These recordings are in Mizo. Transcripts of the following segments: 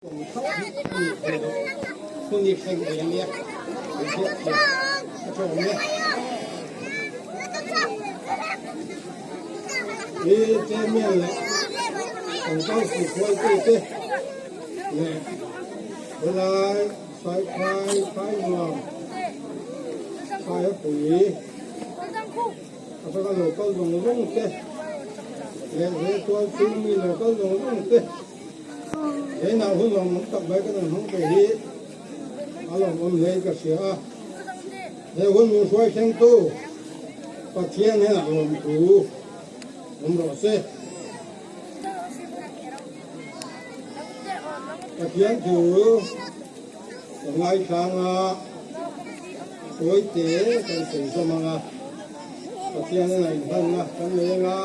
Kum thap hi a nih thei loh hun hi thleng thei a nia, kan hriat thiam a tha awm e. Hi chairman leh kan council hruaitute leh helai Saiphai Phainuam Phaihapui atanga local zawng zawng te leh he tualchhung mi local zawng zawng te He nau hun lawmawm tak mai kan hmang ve hi a lawmawm hle in ka hria a, he hun min hruai thlengtu Pathian hian a lawm thu awm rawh se. Pathian thu ka ngaithlang a, tawite kan sawi zawm ang a, Pathian hian a inhlanna kan nei ang a,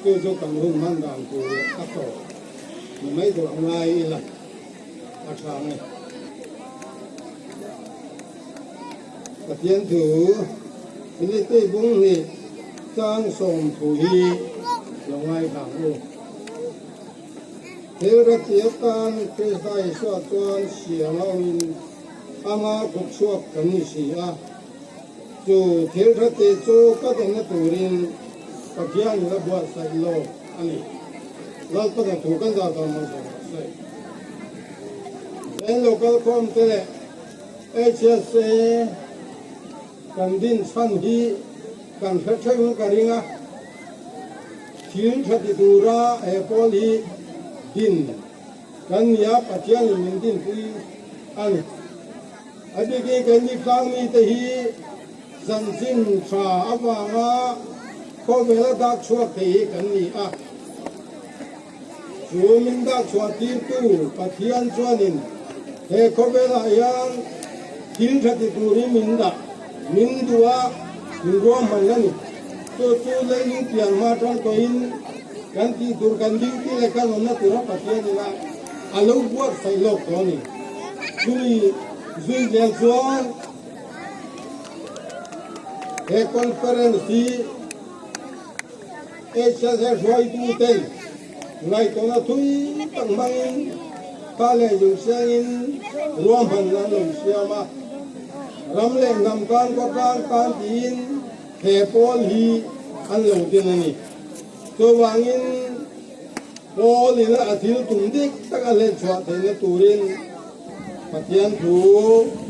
chu chu kan hun hman dan tur leh a tawp ni mai tur a ngai ila a tha ang e. Pathian thu Philipi bung hnih chang 10 hi lo ngaithla ang u. Thil rati atan Krista Isua chuan siam a awmin ama kut chhuak kan ni si a. Chu thil rati chu ka dawmna turin Pathian in a buatsaih lawk a ni. Lalpana thu kan zah dan man zawk rawh se. Zen local khawm te leh HSA kan din chhan hi kan hre theuhin ka ring a, thil tha ti tura he pawl hi din kan ni a, Pathian in min dinpui a ni. A bikin keini tlangmi te hi zanchin tha avanga khawvela dak chhuak thei hi kan ni a. Chu min dah chhuah tirtu Pathian chuanin he khawvelah hian thil tha ti turin min dah, min duh a, min ruahman a ni. Chu chu leilung pian hma atang tawhin kan tih tur kan duty leh kan awmna tura Pathian ina a lo buatsaih lawk tawh a ni. Chumi zui zel chuan he conference hi HSA hruaituten ngaihtuahna thui tak hmangin kha leh zirsiangin ruahman an lo siam a, ram leh hnam tan khawtlang tan tiin he pawl hi an lo din a ni. Chuvangin pawl ina a thil tum dik tak a hlenchhuah theihna turin Pathian thu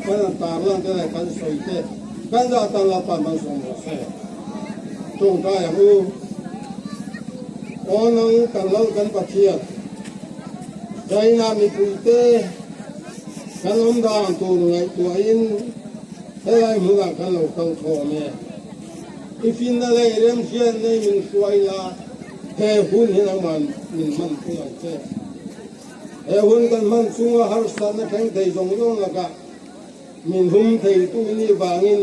kan han tarlan te leh kan sawi te kan zah tan Lalpa malsawm rawh se. Tawngtai ang u. Aw nang kan Lal kan Pathian, China mipuite kan awm dan tur ngaihtuahin helai hmunah kan lo kal khawm e. I finna leh i remhriatna i min hruai la, he hun hi nangmah min hmanpui ang che. He hun kan hman chunga harsatna thleng thei zawng zawng lakah min hum theitu nih vangin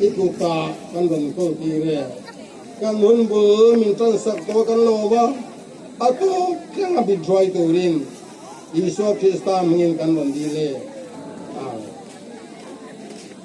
i kutah kan rawn kawl tir e. Kan hun bul min tansak tawh kan lo va, a tawp thleng a bit hruai turin Isua Krista hmingin kan rawn dil e.